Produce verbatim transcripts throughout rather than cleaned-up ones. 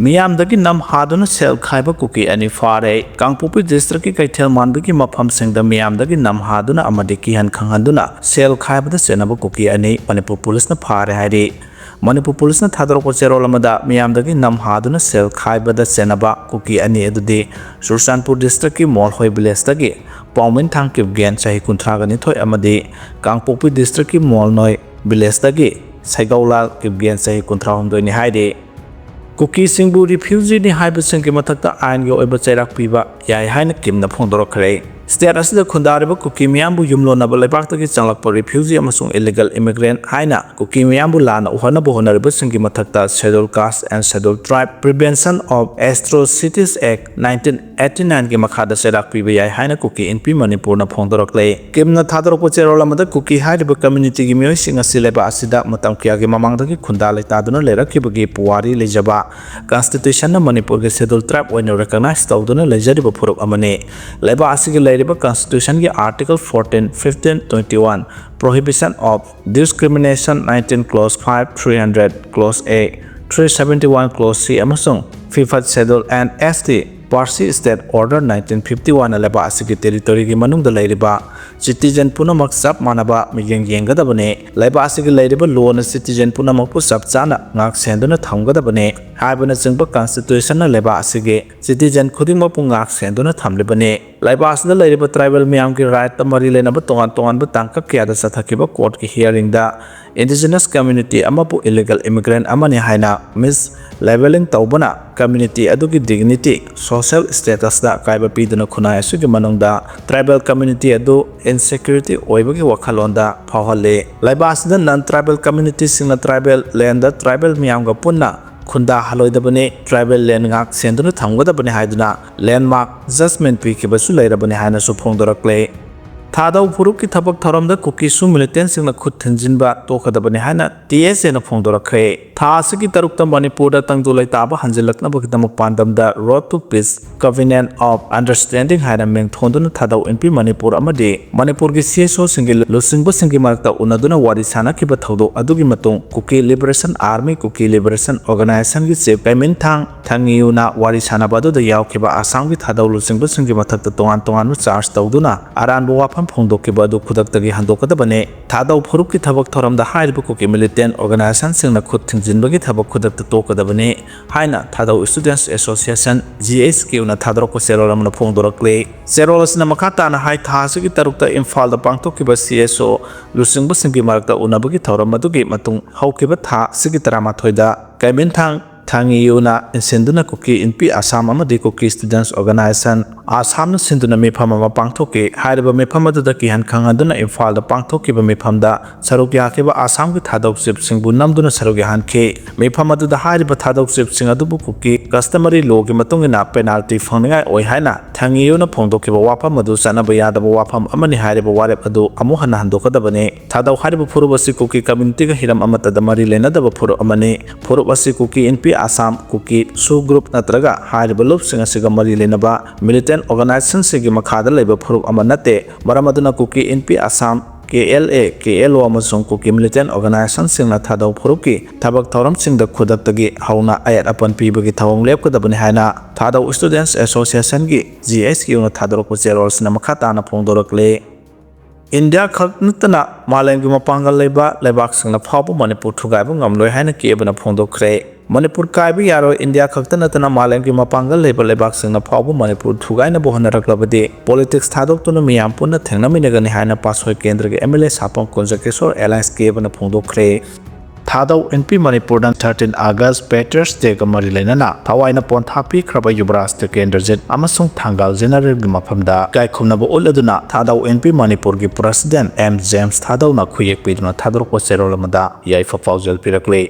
ꯃꯤꯌꯥꯝꯗꯒꯤ ꯅꯝ ꯍꯥꯗꯨꯅ ꯁꯦꯜ ꯈꯥꯏꯕ ꯀꯨꯀꯤ ꯑꯅꯤ ꯐꯥꯔꯦ꯫ ꯀꯥꯡꯄꯣꯛꯄꯤ districtꯀꯤ ꯀꯩꯊꯦꯜ ꯃꯥꯟꯕꯤꯒꯤ ꯃꯐꯝꯁꯤꯡꯗ ꯃꯤꯌꯥꯝꯗꯒꯤ ꯅꯝ ꯍꯥꯗꯨꯅ ꯑꯃꯗꯤ ꯀꯤꯍꯟ ꯈꯪꯍꯟꯗꯨꯅ ꯁꯦꯜ ꯈꯥꯏꯕꯗ ꯆꯦꯟꯅꯕ ꯀꯨꯀꯤ ꯑꯅꯤ ꯃꯅꯤꯄꯨꯔ ꯄꯨꯂꯤꯁꯅ ꯐꯥꯔꯦ ꯍꯥꯏꯔꯤ꯫ ꯃꯅꯤꯄꯨꯔ ꯄꯨꯂꯤꯁꯅ ꯊꯥꯗꯣꯔꯛꯄ ꯆꯦꯔꯣꯜ ꯑꯃꯗ ꯃꯤꯌꯥꯝꯗꯒꯤ ꯅꯝ ꯍꯥꯗꯨꯅ ꯁꯦꯜ ꯈꯥꯏꯕꯗ ꯆꯦꯟꯅꯕ ꯀꯨꯀꯤ ꯑꯅꯤ ꯑꯗꯨꯗꯤ ꯆꯨꯔꯆꯥꯟꯄꯨꯔ districtꯀꯤ ꯃꯣꯜꯍꯣꯏ villageꯇꯒꯤ ꯄꯥꯎꯃꯤꯟꯊꯥꯡ ꯀꯤꯞꯒꯦꯟ ꯆꯍꯤ ꯀꯨꯟꯊ꯭ꯔꯥꯒ ꯅꯤꯊꯣꯏ ꯑꯃꯗꯤ ꯀꯥꯡꯄꯣꯛꯄꯤ districtꯀꯤ ꯃꯣꯜꯅꯣꯏ villageꯇꯒꯤ ꯁꯩꯒꯧꯂꯥꯜ ꯀꯤꯞꯒꯦꯟ ꯆꯍꯤ ꯀꯨꯟꯊ꯭ꯔꯥꯍꯨꯝꯗꯣꯏꯅꯤ ꯍꯥꯏꯔꯤ꯫ ꯀꯨꯀꯤꯁꯤꯡꯕꯨ refugeeꯅꯤ ꯍꯥꯏꯕꯁꯤꯡꯒꯤ ꯃꯊꯛꯇ ꯑꯥꯏꯟꯒꯤ ꯑꯣꯏꯕ ꯆꯩꯔꯥꯛ ꯄꯤꯕ ꯌꯥꯏ ꯍꯥꯏꯅ ꯀꯤꯝꯅ ꯐꯣꯡꯗꯣꯔꯛꯈ꯭ꯔꯦ꯫ State ꯑꯁꯤꯗ ꯈꯨꯟꯗꯥꯔꯤꯕ ꯀꯨꯀꯤ ꯃꯤꯌꯥꯝꯕꯨ ꯌꯨꯝꯂꯣꯟꯅꯕ ꯂꯩꯕꯥꯛꯇꯒꯤ ꯆꯪꯂꯛꯄ refugee ꯑꯃꯁꯨꯡ illegal immigrant ꯍꯥꯏꯅ ꯀꯨꯀꯤ ꯃꯤꯌꯥꯝꯕꯨ ꯂꯥꯟꯅ ꯎꯍꯟꯅꯕ ꯍꯣꯠꯅꯔꯤꯕꯁꯤꯡꯒꯤ ꯃꯊꯛꯇ Scheduled Caste and Scheduled Tribe Prevention of Atrocities Act nineteen eighty nineꯒꯤ ꯃꯈꯥꯗ ꯆꯩꯔꯥꯛ ꯄꯤꯕ ꯌꯥꯏ ꯍꯥꯏꯅ ꯀꯨꯀꯤ ꯏꯟꯄꯤ ꯃꯅꯤꯄꯨꯔꯅ ꯐꯣꯡꯗꯣꯔꯛꯂꯦ꯫ ꯀꯤꯝꯅ ꯊꯥꯗꯣꯔꯛꯄ ꯆꯦꯔꯣꯜ ꯑꯃꯗ ꯀꯨꯀꯤ ꯍꯥꯏꯔꯤꯕ communityꯒꯤ ꯃꯤꯑꯣꯏꯁꯤꯡ ꯑꯁꯤ ꯂꯩꯕꯥꯛ ꯑꯁꯤꯗ ꯃꯇꯝ ꯀꯌꯥꯒꯤ ꯃꯃꯥꯡꯗꯒꯤ ꯈꯨꯟꯗꯥ ꯂꯩꯇꯥꯗꯨꯅ ꯂꯩꯔꯛꯈꯤꯕꯒꯤ ꯄꯨꯋꯥꯔꯤ ꯂꯩꯖꯕ, constitutionꯅ ꯃꯅꯤꯄꯨꯔꯒꯤ Scheduled Tribe ꯑꯣꯏꯅ recognize ꯇꯧꯗꯨꯅ ꯂꯩꯖꯔꯤꯕ ꯐꯨꯔꯨꯞ ꯑꯃꯅꯤ꯫ ꯂꯩꯕꯥꯛ ꯑꯁꯤꯒꯤ ꯂꯩꯔꯤꯕ constitutionꯒꯤ Article fourteen, fifteen, twenty one, Prohibition of Discrimination nineteen, Clause five, three hundred, Clause A, three seventy one, Clause C ꯑꯃꯁꯨꯡ Fifth Schedule and S T Parsi State Order nineteen fifty oneꯅ ꯂꯩꯕꯥꯛ ꯑꯁꯤꯒꯤ territoryꯒꯤ ꯃꯅꯨꯡꯗ ꯂꯩꯔꯤꯕ citizen ꯄꯨꯝꯅꯃꯛ ꯆꯞ ꯃꯥꯟꯅꯕ ꯃꯤꯠꯌꯦꯡ ꯌꯦꯡꯒꯗꯕꯅꯤ꯫ ꯂꯩꯕꯥꯛ ꯑꯁꯤꯒꯤ ꯂꯩꯔꯤꯕ lawꯅ citizen ꯄꯨꯝꯅꯃꯛꯄꯨ ꯆꯞ ꯆꯥꯅ ꯉꯥꯛ ꯁꯦꯟꯗꯨꯅ ꯊꯝꯒꯗꯕꯅꯤ ꯍꯥꯏꯕꯅꯆꯤꯡꯕ constitutionꯅ ꯂꯩꯕꯥꯛ ꯑꯁꯤꯒꯤ citizen ꯈꯨꯗꯤꯡꯃꯛꯄꯨ ꯉꯥꯛ ꯁꯦꯟꯗꯨꯅ ꯊꯝꯂꯤꯕꯅꯤ꯫ ꯂꯩꯕꯥꯛ ꯑꯁꯤꯗ ꯂꯩꯔꯤꯕ tribal ꯃꯤꯌꯥꯝꯒꯤ rightꯇ ꯃꯔꯤ ꯂꯩꯅꯕ ꯇꯣꯉꯥꯟ ꯇꯣꯉꯥꯟꯕ ꯇꯥꯡꯀꯛ ꯀꯌꯥꯗ ꯆꯠꯊꯈꯤꯕ courtꯀꯤ hearingꯗ indigenous community ꯑꯃꯕꯨ illegal immigrant ꯑꯃꯅꯤ ꯍꯥꯏꯅ mislabelling ꯇꯧꯕꯅ community ꯑꯗꯨꯒꯤ dignity, social statusꯇ ꯑꯀꯥꯏꯕ ꯄꯤꯗꯨꯅ ꯈꯨꯟꯅꯥꯏ ꯑꯁꯤꯒꯤ ꯃꯅꯨꯡꯗ tribal community ꯑꯗꯨ insecurity ꯑꯣꯏꯕꯒꯤ ꯋꯥꯈꯜꯂꯣꯟꯗ ꯐꯥꯎꯍꯜꯂꯤ꯫ ꯂꯩꯕꯥꯛ ꯑꯁꯤꯗ non tribal communityꯁꯤꯡꯅ tribal landꯗ tribal ꯃꯤꯌꯥꯝꯒ ꯄꯨꯟꯅ ꯈꯨꯟꯗꯥꯍꯜꯂꯣꯏꯗꯕꯅꯤ, tribal land ꯉꯥꯛ ꯁꯦꯟꯗꯨꯅ ꯊꯝꯒꯗꯕꯅꯤ ꯍꯥꯏꯗꯨꯅ landmark judgement ꯄꯤꯈꯤꯕꯁꯨ ꯂꯩꯔꯕꯅꯤ ꯍꯥꯏꯅꯁꯨ ꯐꯣꯡꯗꯣꯔꯛꯂꯦ꯫ ꯊꯥꯗꯧ ꯐꯨꯔꯨꯞꯀꯤ ꯊꯕꯛ ꯊꯧꯔꯝꯗ ꯀꯨꯀꯤꯁꯨ ꯃꯤꯂꯤꯇꯦꯟꯁꯤꯡꯅ ꯈꯨꯠ ꯊꯤꯟꯖꯤꯟꯕ ꯇꯣꯛꯀꯗꯕꯅꯤ ꯍꯥꯏꯅ ꯇꯤ ꯑꯦꯁ ꯑꯦꯅ ꯐꯣꯡꯗꯣꯔꯛꯈ꯭ꯔꯦ꯫ ꯊꯥ ꯑꯁꯤꯒꯤ ꯇꯔꯨꯛꯇ ꯃꯅꯤꯄꯨꯔꯗ ꯇꯪꯗꯨ ꯂꯩꯇꯥꯕ ꯍꯟꯖꯤꯜꯂꯛꯅꯕꯒꯤꯗꯃꯛ ꯄꯥꯟꯗꯝꯗ Road to Peace Covenant of Understanding ꯍꯥꯏꯅ ꯃꯤꯡ ꯊꯣꯟꯗꯨꯅ ꯊꯥꯗꯧ ꯏꯟꯄꯤ ꯃꯅꯤꯄꯨꯔ ꯑꯃꯗꯤ ꯃꯅꯤꯄꯨꯔꯒꯤ ꯁꯤ ꯑꯦꯁ ꯑꯣꯁꯤꯡꯒꯤ ꯂꯨꯆꯤꯡꯕꯁꯤꯡꯒꯤ ꯃꯔꯛꯇ ꯎꯅꯗꯨꯅ ꯋꯥꯔꯤ ꯁꯥꯅꯈꯤꯕ ꯊꯧꯗꯣꯛ ꯑꯗꯨꯒꯤ ꯃꯇꯨꯡ ꯀꯨꯀꯤ ꯂꯤꯕꯔꯦꯁꯟ ꯑꯥꯔꯃꯤ, ꯀꯨꯀꯤ ꯂꯤꯕꯔꯦꯁꯟ ꯑꯣꯔꯒꯅꯥꯏꯖꯦꯁꯟꯒꯤ ꯆꯤꯐ ꯀꯩꯃꯤꯟꯊꯥꯡ ꯊꯪꯉꯤꯌꯨꯅ ꯋꯥꯔꯤ ꯁꯥꯟꯅꯕ ꯑꯗꯨꯗ ꯌꯥꯎꯈꯤꯕ ꯑꯁꯥꯝꯒꯤ ꯊꯥꯗꯧ ꯂꯨꯆꯤꯡꯕꯁꯤꯡꯒꯤ ꯃꯊꯛꯇ ꯇꯣꯉꯥꯟ ꯇꯣꯉꯥꯟꯕ ꯆꯥꯔꯖ ꯇꯧꯗꯨꯅ ꯑꯔꯥꯟꯕ ꯋꯥꯐꯝ ꯐꯣꯡꯗꯣꯛꯈꯤꯕ ꯑꯗꯨ ꯈꯨꯗꯛꯇꯒꯤ ꯍꯟꯗꯣꯛꯀꯗꯕꯅꯤ꯫ ꯊꯥꯗꯧ ꯐꯨꯔꯨꯞꯀꯤ ꯊꯕꯛ ꯊꯧꯔꯝꯗ ꯍꯥꯏꯔꯤꯕ ꯀꯨꯀꯤ ꯃꯤꯂꯤꯇꯦꯟ ꯑꯣꯔꯒꯅꯥꯏꯖꯦꯁꯟꯁꯤꯡꯅ ꯈꯨꯠ ꯊꯤꯡꯖꯤꯟꯕꯒꯤ ꯊꯕꯛ ꯈꯨꯗꯛꯇ ꯇꯣꯛꯀꯗꯕꯅꯤ ꯍꯥꯏꯅ ꯊꯥꯗꯧ ꯁ꯭ꯇꯨꯗꯦꯟꯠꯁ ꯑꯦꯁꯣꯁꯤꯌꯦꯁꯟ, ꯖꯤ ꯑꯦꯁ ꯀ꯭ꯌꯨꯅ ꯊꯥꯗꯣꯔꯛꯄ ꯆꯦꯔꯣꯜ ꯑꯃꯅ ꯐꯣꯡꯗꯣꯔꯛꯂꯤ꯫ ꯆꯦꯔꯣꯜ ꯑꯁꯤꯅ ꯃꯈꯥ ꯇꯥꯅ ꯍꯥꯏ, ꯊꯥ ꯑꯁꯤꯒꯤ ꯇꯔꯨꯛꯇ ꯏꯝꯐꯥꯜꯗ ꯄꯥꯡꯊꯣꯛꯈꯤꯕ ꯁꯤ ꯑꯦꯁ ꯑꯣ ꯂꯨꯆꯤꯡꯕꯁꯤꯡꯒꯤ ꯃꯔꯛꯇ ꯎꯅꯕꯒꯤ ꯊꯧꯔꯝ ꯑꯗꯨꯒꯤ ꯃꯇꯨꯡ ꯍꯧꯈꯤꯕ ꯊꯥ ꯑꯁꯤꯒꯤ ꯇꯔꯥꯃꯥꯊꯣꯏꯗ ꯀꯩꯃꯤꯟꯊꯥꯡ ꯊꯥꯡꯉꯤꯌꯨꯅ ꯏꯟꯁꯤꯟꯗꯨꯅ ꯀꯨꯀꯤ ꯏꯟꯄꯤ ꯑꯁꯥꯝ ꯑꯃꯗꯤ ꯀꯨꯀꯤ ꯁ꯭ꯇꯨꯗꯦꯟꯠꯁ ꯑꯣꯔꯒꯅꯥꯏꯖꯦꯁꯟ ꯑꯁꯥꯝꯅ ꯁꯤꯟꯗꯨꯅ ꯃꯤꯐꯝ ꯑꯃ ꯄꯥꯡꯊꯣꯛꯈꯤ꯫ ꯍꯥꯏꯔꯤꯕ ꯃꯤꯐꯝ ꯑꯗꯨꯗ ꯀꯤꯍꯟ ꯈꯪꯍꯟꯗꯨꯅ ꯏꯝꯐꯥꯜꯗ ꯄꯥꯡꯊꯣꯛꯈꯤꯕ ꯃꯤꯐꯝꯗ ꯁꯔꯨꯛ ꯌꯥꯈꯤꯕ ꯑꯁꯥꯝꯒꯤ ꯊꯥꯗꯧ ꯆꯤꯐꯁꯤꯡꯕꯨ ꯅꯝꯗꯨꯅ ꯁꯔꯨꯛ ꯌꯥꯍꯟꯈꯤ꯫ ꯃꯤꯐꯝ ꯑꯗꯨꯗ ꯍꯥꯏꯔꯤꯕ ꯊꯥꯗꯧ ꯆꯤꯐꯁꯤꯡ ꯑꯗꯨꯕꯨ ꯀꯨꯀꯤ ꯀꯁꯇꯃꯔꯤ ꯂꯣꯒꯤ ꯃꯇꯨꯡ ꯏꯟꯅ ꯄꯦꯅꯥꯜꯇꯤ ꯐꯪꯅꯤꯡꯉꯥꯏ ꯑꯣꯏ ꯍꯥꯏꯅ ꯊꯥꯡꯉꯤꯌꯨꯅ ꯐꯣꯡꯗꯣꯛꯈꯤꯕ ꯋꯥꯐꯝ ꯑꯗꯨ ꯆꯠꯅꯕ ꯌꯥꯗꯕ ꯋꯥꯐꯝ ꯑꯃꯅꯤ ꯍꯥꯏꯔꯤꯕ ꯋꯥꯔꯦꯞ ꯑꯗꯨ ꯑꯃꯨꯛ ꯍꯟꯅ ꯍꯟꯗꯣꯛꯀꯗꯕꯅꯤ꯫ ꯊꯥꯗꯧ ꯍꯥꯏꯔꯤꯕ ꯐꯨꯔꯨꯞ ꯑꯁꯤ ꯀꯨꯀꯤ ꯀꯝꯃ꯭ꯌꯨꯅꯤꯇꯤꯒ ꯍꯤꯔꯝ ꯑꯃꯠꯇꯗ ꯃꯔꯤ ꯂꯩꯅꯗꯕ ꯐꯨꯔꯨꯞ ꯑꯃꯅꯤ꯫ ꯐꯨꯔꯨꯞ ꯑꯁꯤ ꯀꯨꯀꯤ ꯏꯟꯄꯤ ꯑꯁꯥꯝ, ꯀꯨꯀꯤ ꯁꯨ ꯒ꯭ꯔꯨꯞ ꯅꯠꯇ꯭ꯔꯒ ꯍꯥꯏꯔꯤꯕ ꯂꯨꯞꯁꯤꯡ ꯑꯁꯤꯒ ꯃꯔꯤ ꯂꯩꯅꯕ ꯃꯤꯂꯤꯇꯦꯟ ꯑꯣꯔꯒꯅꯥꯏꯖꯦꯁꯟꯁꯤꯡꯒꯤ ꯃꯈꯥꯗ ꯂꯩꯕ ꯐꯨꯔꯨꯞ ꯑꯃ ꯅꯠꯇꯦ꯫ ꯃꯔꯝ ꯑꯗꯨꯅ ꯀꯨꯀꯤ ꯏꯟꯄꯤ ꯑꯁꯥꯝ, ꯀꯦ ꯑꯦꯜ ꯑꯦ, ꯀꯦ ꯑꯦꯜ ꯑꯣ ꯑꯃꯁꯨꯡ ꯀꯨꯀꯤ ꯃꯤꯂꯤꯇꯦꯟ ꯑꯣꯔꯒꯅꯥꯏꯖꯦꯁꯟꯁꯤꯡꯅ ꯊꯥꯗꯧ ꯐꯨꯔꯨꯞꯀꯤ ꯊꯕꯛ ꯊꯧꯔꯝꯁꯤꯡꯗ ꯈꯨꯗꯛꯇꯒꯤ ꯍꯧꯅ ꯑꯌꯦꯠ ꯑꯄꯟ ꯄꯤꯕꯒꯤ ꯊꯧꯑꯣꯡ ꯂꯦꯞꯀꯗꯕꯅꯤ ꯍꯥꯏꯅ ꯊꯥꯗꯧ ꯁ꯭ꯇꯨꯗꯦꯟꯠꯁ ꯑꯦꯁꯣꯁꯤꯌꯦꯁꯟꯒꯤ, ꯖꯤ ꯑꯦꯁ ꯀ꯭ꯌꯨꯅ ꯊꯥꯗꯣꯔꯛꯄ ꯆꯦꯔꯣꯜꯁꯤꯅ ꯃꯈꯥ ꯇꯥꯅ ꯐꯣꯡꯗꯣꯔꯛꯂꯤ꯫ ꯏꯟꯗꯤꯌꯥ ꯈꯛ ꯅꯠꯇꯅ ꯃꯥꯂꯦꯝꯒꯤ ꯃꯄꯥꯡꯒꯜ ꯂꯩꯕ ꯂꯩꯕꯥꯛꯁꯤꯡꯅ ꯐꯥꯎꯕ ꯃꯅꯤꯄꯨꯔ ꯊꯨꯒꯥꯏꯕ ꯉꯝꯂꯣꯏ ꯍꯥꯏꯅ ꯀꯦꯕꯅ ꯐꯣꯡꯗꯣꯛꯈ꯭ꯔꯦ꯫ ꯃꯅꯤꯄꯨꯔ ꯀꯥꯏꯕ ꯌꯥꯔꯣꯏ, ꯏꯟꯗꯤꯌꯥ ꯈꯛꯇ ꯅꯠꯇꯅ ꯃꯥꯂꯦꯝꯒꯤ ꯃꯄꯥꯡꯒꯜ ꯂꯩꯕ ꯂꯩꯕꯥꯛꯁꯤꯡꯅ ꯐꯥꯎꯕ ꯃꯅꯤꯄꯨꯔ ꯊꯨꯒꯥꯏꯅꯕ ꯍꯣꯠꯅꯔꯛꯂꯕꯗꯤ ꯄꯣꯂꯤꯇꯤꯛꯁ ꯊꯥꯗꯣꯛꯇꯨꯅ ꯃꯤꯌꯥꯝ ꯄꯨꯟꯅ ꯊꯦꯡꯅꯃꯤꯟꯅꯒꯅꯤ ꯍꯥꯏꯅ ꯄꯥꯠꯁꯣꯏ ꯀꯦꯟꯗ꯭ꯔꯒꯤ ꯑꯦꯝ ꯑꯦꯜ ꯑꯦ ꯁꯥꯄꯝ ꯀꯨꯟꯖꯀꯤꯁꯣꯔ ꯑꯦꯂꯥꯏꯟꯁ ꯀꯦꯕꯅ ꯐꯣꯡꯗꯣꯛꯈ꯭ꯔꯦ꯫ ꯊꯥꯗꯧ ꯏꯟꯄꯤ ꯃꯅꯤꯄꯨꯔꯗ thirteen August Patriots Dayꯒ ꯃꯔꯤ ꯂꯩꯅꯅ ꯊꯋꯥꯏꯅ ꯄꯣꯟꯊꯥ ꯄꯤꯈ꯭ꯔꯕ ꯌꯨꯕꯔꯥꯖ ꯇꯤꯀꯦꯟꯗ꯭ꯔꯖꯤꯠ ꯑꯃꯁꯨꯡ ꯊꯪꯒꯥꯜ ꯖꯦꯅꯔꯦꯜꯒꯤ ꯃꯐꯝꯗ ꯏꯀꯥꯏ ꯈꯨꯝꯅꯕ ꯎꯠꯂꯗꯨꯅ ꯊꯥꯗꯧ ꯏꯟꯄꯤ ꯃꯅꯤꯄꯨꯔꯒꯤ ꯄ꯭ꯔꯁꯤꯗꯦꯟꯠ ꯑꯦꯝ ꯖꯦꯝꯁ ꯊꯥꯗꯧꯅ ꯈꯨꯌꯦꯛ ꯄꯤꯗꯨꯅ ꯊꯥꯗꯣꯔꯛꯄ ꯆꯦꯔꯣꯜ ꯑꯃꯗ ꯌꯥꯏꯐ ꯄꯥꯎꯖꯦꯜ ꯄꯤꯔꯛꯂꯤ꯫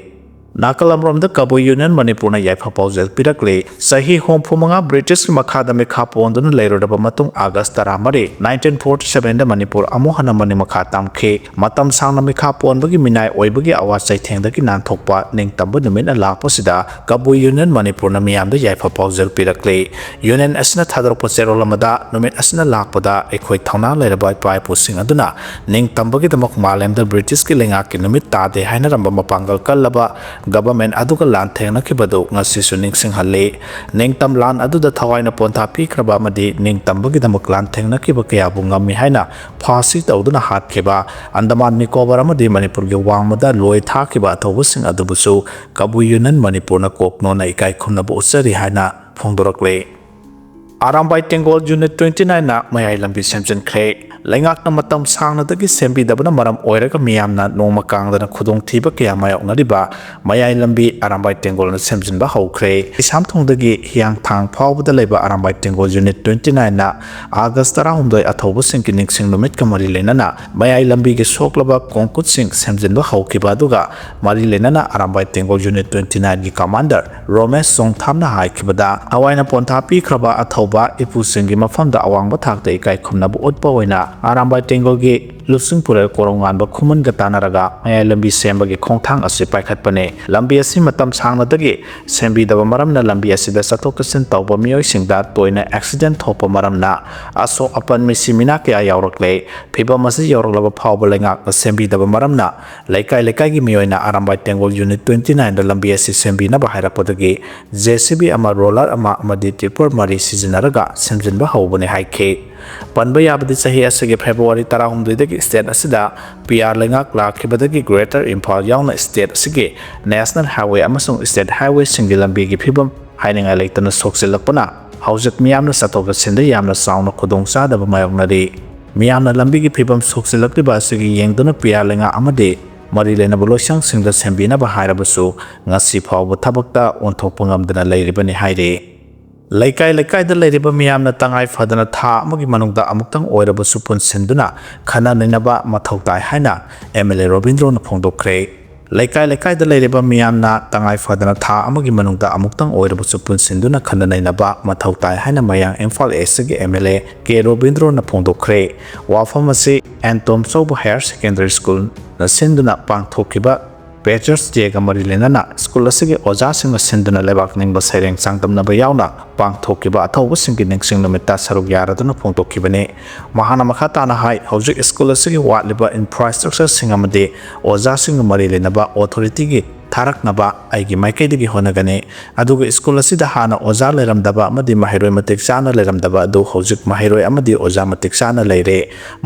ꯅꯥꯀꯜ ꯑꯃꯔꯣꯝꯗ ꯀꯕꯨꯏ ꯌꯨꯅꯤꯌꯟ ꯃꯅꯤꯄꯨꯔꯅ ꯌꯥꯏꯐ ꯄꯥꯎꯖꯦꯜ ꯄꯤꯔꯛꯂꯤ꯫ ꯆꯍꯤ ꯍꯨꯝꯐꯨ ꯃꯉꯥ ꯕ꯭ꯔꯤꯇꯤꯁꯀꯤ ꯃꯈꯥꯗ ꯃꯤꯈꯥ ꯄꯣꯟꯗꯨꯅ ꯂꯩꯔꯨꯔꯕ ꯃꯇꯨꯡ, ꯑꯥꯒꯁ ꯇꯔꯥꯃꯔꯤ, nineteen forty seven ꯗ ꯃꯅꯤꯄꯨꯔ ꯑꯃꯨꯛ ꯍꯟꯅ ꯃꯅꯤꯡ ꯃꯈꯥ ꯇꯝꯈꯤ꯫ ꯃꯇꯝ ꯁꯥꯡꯅ ꯃꯤꯈꯥ ꯄꯣꯟꯕꯒꯤ ꯃꯤꯅꯥꯏ ꯑꯣꯏꯕꯒꯤ ꯑꯋꯥ ꯆꯩꯊꯦꯡꯗꯒꯤ ꯅꯥꯟꯊꯣꯛꯄ ꯅꯤꯡꯇꯝꯕ ꯅꯨꯃꯤꯠꯅ ꯂꯥꯛꯄꯁꯤꯗ ꯀꯕꯨꯏ ꯌꯨꯅꯤꯌꯟ ꯃꯅꯤꯄꯨꯔꯅ ꯃꯤꯌꯥꯝꯗ ꯌꯥꯏꯐ ꯄꯥꯎꯖꯦꯜ ꯄꯤꯔꯛꯂꯤ꯫ ꯌꯨꯅꯤꯌꯟ ꯑꯁꯤꯅ ꯊꯥꯗꯣꯔꯛꯄ ꯆꯦꯔꯣꯜ ꯑꯃꯗ, ꯅꯨꯃꯤꯠ ꯑꯁꯤꯅ ꯂꯥꯛꯄꯗ ꯑꯩꯈꯣꯏ ꯊꯧꯅꯥ ꯂꯩꯔꯕ ꯏꯄꯥ ꯏꯄꯨꯁꯤꯡ ꯑꯗꯨꯅ ꯅꯤꯡꯇꯝꯕꯒꯤꯗꯃꯛ ꯃꯥꯂꯦꯝꯗ ꯕ꯭ꯔꯤꯇꯤꯁꯀꯤ ꯂꯩꯉꯥꯛꯀꯤ ꯅꯨꯃꯤꯠ ꯇꯥꯗꯦ ꯍꯥꯏꯅꯔꯝꯕ ꯃꯄꯥꯡꯒꯜ ꯀꯜꯂꯕ ꯒꯕꯔꯃꯦꯟ ꯑꯗꯨꯒ ꯂꯥꯟꯊꯦꯡꯅꯈꯤꯕꯗꯨ ꯉꯁꯤꯁꯨ ꯅꯤꯡꯁꯤꯡꯍꯜꯂꯤ꯫ ꯅꯤꯡꯇꯝ ꯂꯥꯟ ꯑꯗꯨꯗ ꯊꯋꯥꯏꯅ ꯄꯣꯟꯊꯥ ꯄꯤꯈ꯭ꯔꯕ ꯑꯃꯗꯤ ꯅꯤꯡꯇꯝꯕꯒꯤꯗꯃꯛ ꯂꯥꯟꯊꯦꯡꯅꯈꯤꯕ ꯀꯌꯥꯕꯨ ꯉꯝꯃꯤ ꯍꯥꯏꯅ ꯐꯥꯁꯤ ꯇꯧꯗꯨꯅ ꯍꯥꯠꯈꯤꯕ, ꯑꯟꯗꯃꯥꯟ ꯅꯤꯀꯣꯕꯔ ꯑꯃꯗꯤ ꯃꯅꯤꯄꯨꯔꯒꯤ ꯋꯥꯡꯃꯗ ꯂꯣꯏ ꯊꯥꯈꯤꯕ ꯑꯊꯧꯕꯁꯤꯡ ꯑꯗꯨꯕꯨꯁꯨ ꯀꯕꯨꯏ ꯌꯨꯅꯤꯌꯟ ꯃꯅꯤꯄꯨꯔꯅ ꯀꯣꯛ ꯅꯣꯟꯅ ꯏꯀꯥꯏ ꯈꯨꯝꯅꯕ ꯎꯠꯆꯔꯤ ꯍꯥꯏꯅ ꯐꯣꯡꯗꯣꯔꯛꯂꯤ꯫ ꯑꯔꯥꯝꯕꯥꯏ ꯇꯦꯡꯒꯣꯜ ꯌꯨꯅꯤꯠ twenty nine ꯅ ꯃꯌꯥꯏ ꯂꯝꯕꯤ ꯁꯦꯝꯖꯤꯟꯈ꯭ꯔꯦ꯫ ꯂꯩꯉꯥꯛꯅ ꯃꯇꯝ ꯁꯥꯡꯅꯗꯒꯤ ꯁꯦꯝꯕꯤꯗꯕꯅ ꯃꯔꯝ ꯑꯣꯏꯔꯒ ꯃꯤꯌꯥꯝꯅ ꯅꯣꯡꯃ ꯀꯥꯡꯗꯅ ꯈꯨꯗꯣꯡꯊꯤꯕ ꯀꯌꯥ ꯃꯥꯌꯣꯛꯅꯔꯤꯕ ꯃꯌꯥꯏ ꯂꯝꯕꯤ ꯑꯔꯥꯝꯕꯥꯏ ꯇꯦꯡꯒꯣꯜꯅ ꯁꯦꯝꯖꯤꯟꯕ ꯍꯧꯈ꯭ꯔꯦ꯫ ꯀꯩꯁꯥꯝꯊꯣꯡꯗꯒꯤ ꯍꯤꯌꯥꯡꯊꯥꯡ ꯐꯥꯎꯕꯗ ꯂꯩꯕ ꯑꯔꯥꯝꯕꯥꯏ ꯇꯦꯡꯒꯣꯜ ꯌꯨꯅꯤꯠ twenty nine ꯅ ꯑꯥꯒꯁ ꯇꯔꯥꯍꯨꯝꯗꯣꯏ ꯑꯊꯧꯕꯁꯤꯡꯒꯤ ꯅꯤꯡꯁꯤꯡ ꯅꯨꯃꯤꯠꯀ ꯃꯔꯤ ꯂꯩꯅꯅ ꯃꯌꯥꯏ ꯂꯝꯕꯤꯒꯤ ꯁꯣꯛꯂꯕ ꯀꯣꯡꯀꯨꯠꯁꯤꯡ ꯁꯦꯝꯖꯤꯟꯕ ꯍꯧꯈꯤꯕ ꯑꯗꯨꯒ ꯃꯔꯤ ꯂꯩꯅꯅ ꯑꯔꯥꯝꯕꯥꯏ ꯇꯦꯡꯒꯣꯜ ꯌꯨꯅꯤꯠ twenty nine ꯒꯤ ꯀꯃꯥꯟꯗꯔ ꯔꯣꯃꯦꯁ ꯆꯣꯡꯊꯥꯝꯅ ꯍꯥꯏꯈꯤꯕꯗ, ꯊꯋꯥꯏꯅ ꯄꯣꯟꯊꯥ ꯄꯤꯈ꯭ꯔꯕ ꯑꯊꯧꯕ ꯏꯄꯨꯁꯤꯡꯒꯤ ꯃꯐꯝꯗ ꯑꯋꯥꯡꯕ ꯊꯥꯛꯇ ꯏꯀꯥꯏ ꯈꯨꯝꯅꯕ ꯎꯠꯄ ꯑꯣꯏꯅ ꯑꯔꯥꯝꯕꯥꯏ ꯇꯦꯡꯒꯣꯜꯒꯤ ꯂꯨꯆꯤꯡꯄꯨꯔꯦꯜ ꯀꯣꯔꯧꯉꯥꯟꯕ ꯈꯨꯃꯟꯒ ꯇꯥꯟꯅꯔꯒ ꯃꯌꯥꯏ ꯂꯝꯕꯤ ꯁꯦꯝꯕꯒꯤ ꯈꯣꯡꯊꯥꯡ ꯑꯁꯤ ꯄꯥꯏꯈꯠꯄꯅꯤ꯫ ꯂꯝꯕꯤ ꯑꯁꯤ ꯃꯇꯝ ꯁꯥꯡꯅꯗꯒꯤ ꯁꯦꯝꯕꯤꯗꯕ ꯃꯔꯝꯅ ꯂꯝꯕꯤ ꯑꯁꯤꯗ ꯆꯠꯊꯣꯛ ꯆꯠꯁꯤꯟ ꯇꯧꯕ ꯃꯤꯑꯣꯏꯁꯤꯡꯗ ꯇꯣꯏꯅ ꯑꯦꯛꯁꯤꯗꯦꯟ ꯊꯣꯛꯄ ꯃꯔꯝꯅ ꯑꯁꯣꯛ ꯑꯄꯟ, ꯃꯤꯁꯤ ꯃꯤꯅꯥ ꯀꯌꯥ ꯌꯥꯎꯔꯛꯂꯦ꯫ ꯐꯤꯚꯝ ꯑꯁꯤ ꯌꯧꯔꯛꯂꯕ ꯐꯥꯎꯕ ꯂꯩꯉꯥꯛꯅ ꯁꯦꯝꯕꯤꯗꯕ ꯃꯔꯝꯅ ꯂꯩꯀꯥꯏ ꯂꯩꯀꯥꯏꯒꯤ ꯃꯤꯑꯣꯏꯅ ꯑꯔꯥꯝꯕꯥꯏ ꯇꯦꯡꯒꯣꯜ ꯌꯨꯅꯤꯠ twenty nine ꯗ ꯂꯝꯕꯤ ꯑꯁꯤ ꯁꯦꯝꯕꯤꯅꯕ ꯍꯥꯏꯔꯛꯄꯗꯒꯤ ꯖꯦ ꯁꯤ ꯕꯤ ꯑꯃ, ꯔꯣꯂꯔ ꯑꯃ ꯑꯃꯗꯤ ꯇꯤꯄꯔ ꯃꯔꯤ ꯁꯤꯖꯤꯟꯅꯔꯒ ꯁꯦꯝꯖꯤꯟꯕ ꯍꯧꯕꯅꯤ ꯍꯥꯏꯈꯤ꯫ ꯄꯟꯕ ꯌꯥꯕꯗꯤ ꯆꯍꯤ ꯑꯁꯤꯒꯤ ꯐꯦꯕ꯭ꯔꯨꯋꯥꯔꯤ ꯇꯔꯥꯍꯨꯝꯗꯣꯏꯗꯒꯤ ꯁ꯭ꯇꯦꯠ ꯑꯁꯤꯗ ꯄꯤ ꯑꯥꯔ ꯂꯩꯉꯥꯛ ꯂꯥꯛꯈꯤꯕꯗꯒꯤ ꯒ꯭ꯔꯦꯇꯔ ꯏꯝꯐꯥꯜ ꯌꯥꯎꯅ ꯁ꯭ꯇꯦꯠ ꯑꯁꯤꯒꯤ ꯅꯦꯁꯅꯦꯜ ꯍꯥꯏꯋꯦ ꯑꯃꯁꯨꯡ ꯁ꯭ꯇꯦꯠ ꯍꯥꯏꯋꯦꯁꯤꯡꯒꯤ ꯂꯝꯕꯤꯒꯤ ꯐꯤꯕꯝ ꯍꯥꯏꯅꯤꯡꯉꯥꯏ ꯂꯩꯇꯅ ꯁꯣꯛꯆꯤꯜꯂꯛꯄꯅ ꯍꯧꯖꯤꯛ ꯃꯤꯌꯥꯝꯅ ꯆꯠꯊꯣꯛ ꯆꯠꯁꯤꯟꯗ ꯌꯥꯝꯅ ꯆꯥꯎꯅ ꯈꯨꯗꯣꯡꯆꯥꯗꯕ ꯃꯥꯌꯣꯛꯅꯔꯤ꯫ ꯃꯤꯌꯥꯝꯅ ꯂꯝꯕꯤꯒꯤ ꯐꯤꯕꯝ ꯁꯣꯛꯆꯤꯜꯂꯛꯂꯤꯕ ꯑꯁꯤꯒꯤ ꯌꯦꯡꯗꯨꯅ ꯄꯤ ꯑꯥꯔ ꯂꯩꯉꯥꯛ ꯑꯃꯗꯤ ꯃꯔꯤ ꯂꯩꯅꯕ ꯂꯣꯏꯁꯪꯁꯤꯡꯗ ꯁꯦꯝꯕꯤꯅꯕ ꯍꯥꯏꯔꯕꯁꯨ ꯉꯁꯤ ꯐꯥꯎꯕ ꯊꯕꯛꯇ ꯑꯣꯟꯊꯣꯛꯄ ꯉꯝꯗꯅ ꯂꯩꯔꯤꯕꯅꯤ ꯍꯥꯏꯔꯤ꯫ ꯂꯩꯀꯥꯏ ꯂꯩꯀꯥꯏꯗ ꯂꯩꯔꯤꯕ ꯃꯤꯌꯥꯝꯅ ꯇꯉꯥꯏ ꯐꯗꯅ ꯊꯥ ꯑꯃꯒꯤ ꯃꯅꯨꯡꯗ ꯑꯃꯨꯛꯇꯪ ꯑꯣꯏꯔꯕꯁꯨ ꯄꯨꯟꯁꯤꯟꯗꯨꯅ ꯈꯟꯅ ꯅꯩꯅꯕ ꯃꯊꯧ ꯇꯥꯏ ꯍꯥꯏꯅ ꯑꯦꯝ ꯑꯦꯜ ꯑꯦ ꯔꯣꯕꯤꯟꯗ꯭ꯔꯣꯅ ꯐꯣꯡꯗꯣꯛꯈ꯭ꯔꯦ꯫ ꯂꯩꯀꯥꯏ ꯂꯩꯀꯥꯏꯗ ꯂꯩꯔꯤꯕ ꯃꯤꯌꯥꯝꯅ ꯇꯉꯥꯏ ꯐꯗꯅ ꯊꯥ ꯑꯃꯒꯤ ꯃꯅꯨꯡꯗ ꯑꯃꯨꯛꯇꯪ ꯑꯣꯏꯔꯕꯁꯨ ꯄꯨꯟꯁꯤꯟꯗꯨꯅ ꯈꯟꯅ ꯅꯩꯅꯕ ꯃꯊꯧ ꯇꯥꯏ ꯍꯥꯏꯅ ꯃꯌꯥꯡ ꯏꯝꯐꯥꯜ ꯏꯁꯀꯤ ꯑꯦꯝ ꯑꯦꯜ ꯑꯦ ꯀꯦ ꯔꯣꯕꯤꯟꯗ꯭ꯔꯣꯅ ꯐꯣꯡꯗꯣꯛꯈ꯭ꯔꯦ꯫ ꯋꯥꯐꯝ ꯑꯁꯤ ꯑꯦꯟꯇꯣꯝ ꯆꯧꯕ ꯍꯥꯌꯔ ꯁꯦꯀꯦꯟꯗꯔꯤ ꯁ꯭ꯀꯨꯜꯅ ꯁꯤꯟꯗꯨꯅ ꯄꯥꯡꯊꯣꯛꯈꯤꯕ ꯄꯦꯆꯔꯁ ꯗꯦꯒ ꯃꯔꯤ ꯂꯩꯅꯅ ꯁ꯭ꯀꯨꯜ ꯑꯁꯤꯒꯤ ꯑꯣꯖꯥꯁꯤꯡꯅ ꯁꯤꯟꯗꯨꯅ ꯂꯩꯕꯥꯛ ꯅꯤꯡꯕ ꯁꯩꯔꯦꯡ ꯆꯥꯡꯗꯝꯅꯕ ꯌꯥꯎꯅ ꯄꯥꯡꯊꯣꯛꯈꯤꯕ ꯑꯊꯧꯕꯁꯤꯡꯒꯤ ꯅꯤꯡꯁꯤꯡ ꯅꯨꯃꯤꯠꯇ ꯁꯔꯨꯛ ꯌꯥꯔꯗꯨꯅ ꯐꯣꯡꯗꯣꯛꯈꯤꯕꯅꯤ꯫ ꯃꯍꯥꯛꯅ ꯃꯈꯥ ꯇꯥꯅ ꯍꯥꯏ, ꯍꯧꯖꯤꯛ ꯁ꯭ꯀꯨꯜ ꯑꯁꯤꯒꯤ ꯋꯥꯠꯂꯤꯕ ꯏꯟꯐ꯭ꯔꯥꯁ꯭ꯇ꯭ꯔꯛꯆꯔꯁꯤꯡ ꯑꯃꯗꯤ ꯑꯣꯖꯥꯁꯤꯡꯒ ꯃꯔꯤ ꯂꯩꯅꯕ ꯑꯣꯊꯣꯔꯤꯇꯤꯒꯤ ꯊꯥꯔꯛꯅꯕ ꯑꯩꯒꯤ ꯃꯥꯏꯀꯩꯗꯒꯤ ꯍꯣꯠꯅꯒꯅꯤ꯫ ꯑꯗꯨꯒ ꯁ꯭ꯀꯨꯜ ꯑꯁꯤꯗ ꯍꯥꯟꯅ ꯑꯣꯖꯥ ꯂꯩꯔꯝꯗꯕ ꯑꯃꯗꯤ ꯃꯍꯩꯔꯣꯏ ꯃꯇꯤꯛ ꯆꯥꯅ ꯂꯩꯔꯝꯗꯕ ꯑꯗꯨ ꯍꯧꯖꯤꯛ ꯃꯍꯩꯔꯣꯏ ꯑꯃꯗꯤ ꯑꯣꯖꯥ ꯃꯇꯤꯛ ꯆꯥꯅ ꯂꯩꯔꯦ꯫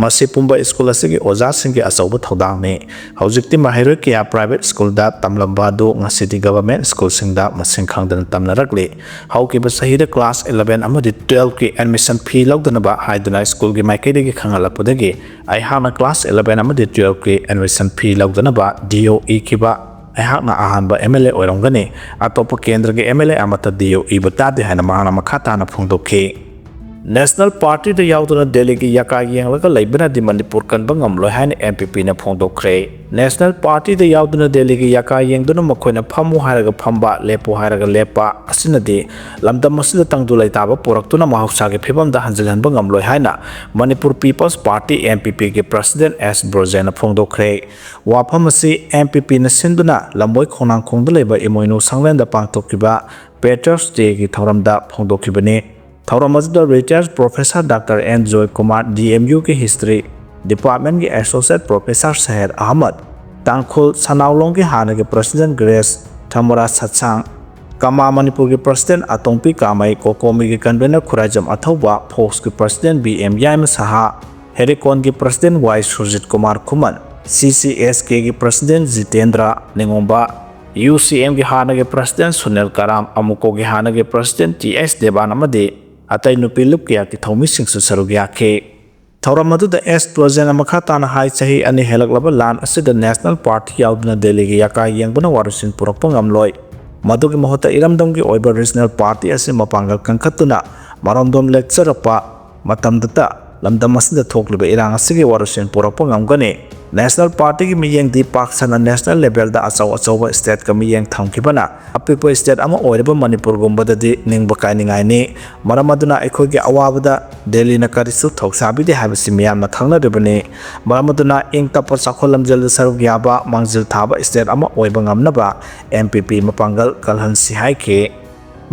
ꯃꯁꯤ ꯄꯨꯝꯕ ꯁ꯭ꯀꯨꯜ ꯑꯁꯤꯒꯤ ꯑꯣꯖꯥꯁꯤꯡꯒꯤ ꯑꯆꯧꯕ ꯊꯧꯗꯥꯡꯅꯤ꯫ ꯍꯧꯖꯤꯛꯇꯤ ꯃꯍꯩꯔꯣꯏ ꯀꯌꯥ ꯄ꯭ꯔꯥꯏꯚꯦꯠ ꯁ꯭ꯀꯨꯜꯗ ꯇꯝꯂꯝꯕ ꯑꯗꯨ ꯉꯁꯤꯗꯤ ꯒꯚꯔꯟꯃꯦꯟꯠ ꯁ꯭ꯀꯨꯜꯁꯤꯡꯗ ꯃꯁꯤꯡ ꯈꯪꯗꯅ ꯇꯝꯅꯔꯛꯂꯤ꯫ ꯍꯧꯈꯤꯕ ꯆꯍꯤꯗ ꯀ꯭ꯂꯥꯁ ꯏꯂꯚꯦꯟ ꯑꯃꯗꯤ ꯇꯨꯋꯦꯜꯐꯀꯤ ꯑꯦꯗꯃꯤꯁꯟ ꯐꯤ ꯂꯧꯗꯅꯕ ꯍꯥꯏꯗꯨꯅ ꯁ꯭ꯀꯨꯜꯒꯤ ꯃꯥꯏꯀꯩꯗꯒꯤ ꯈꯪꯍꯜꯂꯛꯄꯗꯒꯤ ꯑꯩꯍꯥꯛꯅ ꯀ꯭ꯂꯥꯁ ꯏꯂꯚꯦꯟ ꯑꯃꯗꯤ ꯇꯨꯋꯦꯜꯐꯀꯤ ꯑꯦꯗꯃꯤꯁꯟ ꯐꯤ ꯂꯧꯗꯅꯕ ꯗꯤ ꯑꯣ ꯏꯈꯤꯕ ꯑꯩꯍꯥꯛꯅ ꯑꯍꯥꯟꯕ ꯑꯦꯝ ꯑꯦꯜ ꯑꯦ ꯑꯣꯏꯔꯝꯒꯅꯤ꯫ ꯑꯇꯣꯞꯄ ꯀꯦꯟꯗ꯭ꯔꯒꯤ ꯑꯦꯝ ꯑꯦꯜ ꯑꯦ ꯑꯃꯠꯇ ꯗꯤ ꯑꯣ ꯏꯕ ꯇꯥꯗꯦ ꯍꯥꯏꯅ ꯃꯍꯥꯛꯅ ꯃꯈꯥ ꯇꯥꯅ ꯐꯣꯡꯗꯣꯛꯈꯤ꯫ ꯅꯦꯁꯅꯦꯜ ꯄꯥꯔꯇꯤꯗ ꯌꯥꯎꯗꯨꯅ ꯗꯦꯜꯂꯤꯒꯤ ꯌꯥꯀꯥ ꯌꯦꯡꯂꯒ ꯂꯩꯕꯅꯗꯤ ꯃꯅꯤꯄꯨꯔ ꯀꯟꯕ ꯉꯝꯂꯣꯏ ꯍꯥꯏꯅ ꯑꯦꯟ ꯄꯤ ꯄꯤꯅ ꯐꯣꯡꯗꯣꯛꯈ꯭ꯔꯦ꯫ ꯅꯦꯁꯅꯦꯜ ꯄꯥꯔꯇꯤꯗ ꯌꯥꯎꯗꯨꯅ ꯗꯦꯜꯂꯤꯒꯤ ꯌꯥꯀꯥ ꯌꯦꯡꯗꯨꯅ ꯃꯈꯣꯏꯅ ꯐꯝꯃꯨ ꯍꯥꯏꯔꯒ ꯐꯝꯕ, ꯂꯦꯞꯄꯨ ꯍꯥꯏꯔꯒ ꯂꯦꯞꯄ ꯑꯁꯤꯅꯗꯤ ꯂꯝꯗꯝ ꯑꯁꯤꯗ ꯇꯪꯗꯨ ꯂꯩꯇꯥꯕ ꯄꯨꯔꯛꯇꯨꯅ ꯃꯍꯧꯁꯥꯒꯤ ꯐꯤꯕꯝꯗ ꯍꯟꯖꯤꯜꯍꯟꯕ ꯉꯝꯂꯣꯏ ꯍꯥꯏꯅ Manipur people's party, M P ꯄꯤꯒꯤ ꯄ꯭ꯔꯁꯤꯗꯦꯟꯠ ꯑꯦꯁ ꯕ꯭ꯔꯣꯖꯦꯟꯅ ꯐꯣꯡꯗꯣꯛꯈ꯭ꯔꯦ꯫ ꯋꯥꯐꯝ ꯑꯁꯤ ꯑꯦꯝ ꯄꯤ ꯄꯤꯅ ꯁꯤꯟꯗꯨꯅ ꯂꯝꯕꯣꯏ ꯈꯣꯡꯅꯥꯡꯈꯣꯡꯗ ꯂꯩꯕ ꯏꯃꯣꯏꯅꯨ ꯁꯪꯂꯦꯟꯗ ꯄꯥꯡꯊꯣꯛꯈꯤꯕ ꯄꯦꯇꯔꯁ ꯗꯦꯒꯤ ꯊꯧꯔꯝꯗ ꯐꯣꯡꯗꯣꯛꯈꯤꯕꯅꯤ꯫ ꯊꯧꯔꯝ ꯑꯗꯨꯗ retired professor doctor N Joy Kumar, D M ꯌꯨꯒꯤ ꯍꯤꯁꯇ꯭ꯔꯤ ꯗꯤꯄꯥꯔꯠꯃꯦꯟꯠꯀꯤ ꯑꯦꯁꯣꯁꯤꯌꯦꯠ ꯄ꯭ꯔꯣꯐꯦꯁꯔ ꯁꯍꯦꯗ ꯑꯍꯃꯗ, ꯇꯥꯡꯈꯨꯜ ꯁꯅꯥꯎꯂꯣꯡꯒꯤ ꯍꯥꯟꯅꯒꯤ ꯄ꯭ꯔꯁꯤꯗꯦꯟꯠ ꯒ꯭ꯔꯦꯁ ꯊꯃꯣꯔꯥ ꯁꯠꯁꯥꯡ, ꯀꯃꯥ ꯃꯅꯤꯄꯨꯔꯒꯤ ꯄ꯭ꯔꯁꯤꯗꯦꯟꯠ ꯑꯇꯣꯝꯄꯤ ꯀꯥꯃꯩ, ꯀꯣꯀꯣꯃꯤꯒꯤ ꯀꯟꯚꯦꯅꯔ ꯈꯨꯔꯥꯏꯖꯝ ꯑꯊꯧꯕ, ꯐꯣꯛꯁꯀꯤ president B M Yaima Saha, ꯍꯦꯔꯤꯀꯣꯟꯒꯤ president Y Surjit Kumar Khuman, C C S ꯀꯦꯒꯤ president Jitendra Ningomba, U C ꯑꯦꯝꯒꯤ ꯍꯥꯟꯅꯒꯤ ꯄ꯭ꯔꯁꯤꯗꯦꯟꯠ ꯁꯨꯅꯤꯜ ꯀꯔꯥꯝ, ꯑꯃꯨꯀꯣꯒꯤ ꯍꯥꯟꯅꯒꯤ ꯄ꯭ꯔꯁꯤꯗꯦꯟꯠ ꯇꯤ ꯑꯦꯁ ꯗꯦꯕꯥꯟ ꯑꯃꯗꯤ ꯑꯇꯩ ꯅꯨꯄꯤ ꯂꯨꯞ ꯀꯌꯥꯒꯤ ꯊꯧꯃꯤꯁꯤꯡꯁꯨ ꯁꯔꯨꯛ ꯌꯥꯈꯤ꯫ ꯊꯧꯔꯝ ꯑꯗꯨꯗ ꯑꯦꯁ ꯕ꯭ꯔꯣꯖꯦꯟꯅ ꯃꯈꯥ ꯇꯥꯅ ꯍꯥꯏ, ꯆꯍꯤ ꯑꯅꯤ ꯍꯦꯜꯂꯛꯂꯕ ꯂꯥꯟ ꯑꯁꯤꯗ ꯅꯦꯁꯅꯦꯜ ꯄꯥꯔꯇꯤ ꯌꯥꯎꯗꯨꯅ ꯗꯦꯜꯂꯤꯒꯤ ꯌꯥꯀꯥ ꯌꯦꯡꯕꯅ ꯋꯥꯔꯣꯏꯁꯤꯟ ꯄꯨꯔꯛꯄ ꯉꯝꯂꯣꯏ꯫ ꯃꯗꯨꯒꯤ ꯃꯍꯨꯠꯇ ꯏꯔꯝꯗꯝꯒꯤ ꯑꯣꯏꯕ ꯔꯤꯖꯅꯦꯜ ꯄꯥꯔꯇꯤ ꯑꯁꯤ ꯃꯄꯥꯡꯒꯜ ꯀꯟꯈꯠꯇꯨꯅ ꯃꯔꯣꯝꯗꯣꯝ ꯂꯦꯛꯆꯔꯛꯄ ꯃꯇꯝꯗꯇ ꯂꯝꯗꯝ ꯑꯁꯤꯗ ꯊꯣꯛꯂꯤꯕ ꯏꯔꯥꯡ ꯑꯁꯤꯒꯤ ꯋꯥꯔꯣꯏꯁꯤꯟ ꯄꯨꯔꯛꯄ ꯉꯝꯒꯅꯤ꯫ ꯅꯦꯁꯅꯦꯜ ꯄꯥꯔꯇꯤꯒꯤ ꯃꯤꯠꯌꯦꯡꯗꯤ ꯄꯥꯛ ꯁꯟꯅ ꯅꯦꯁꯅꯦꯜ ꯂꯦꯚꯦꯜꯗ ꯑꯆꯧ ꯑꯆꯧꯕ ꯁ꯭ꯇꯦꯠꯀ ꯃꯤꯠꯌꯦꯡ ꯊꯝꯈꯤꯕꯅ ꯑꯄꯤꯛꯄ ꯁ꯭ꯇꯦꯠ ꯑꯃ ꯑꯣꯏꯔꯤꯕ ꯃꯅꯤꯄꯨꯔꯒꯨꯝꯕꯗꯗꯤ ꯅꯤꯡꯕ ꯀꯥꯏꯅꯤꯡꯉꯥꯏꯅꯤ꯫ ꯃꯔꯝ ꯑꯗꯨꯅ ꯑꯩꯈꯣꯏꯒꯤ ꯑꯋꯥꯕꯗ ꯗꯦꯜꯂꯤꯅ ꯀꯔꯤꯁꯨ ꯊꯧꯁꯥꯕꯤꯗꯦ ꯍꯥꯏꯕꯁꯤ ꯃꯤꯌꯥꯝꯅ ꯈꯪꯅꯔꯤꯕꯅꯤ꯫ ꯃꯔꯝ ꯑꯗꯨꯅ ꯏꯪ ꯇꯞꯄ ꯆꯥꯎꯈꯠ ꯂꯝꯖꯦꯜꯗ ꯁꯔꯨꯛ ꯌꯥꯕ ꯃꯥꯡꯖꯤꯜ ꯊꯥꯕ ꯁ꯭ꯇꯦꯠ ꯑꯃ ꯑꯣꯏꯕ ꯉꯝꯅꯕ ꯑꯦꯝ ꯄꯤ ꯄꯤ ꯃꯄꯥꯡꯒꯜ ꯀꯜꯍꯟꯁꯤ ꯍꯥꯏꯈꯤ꯫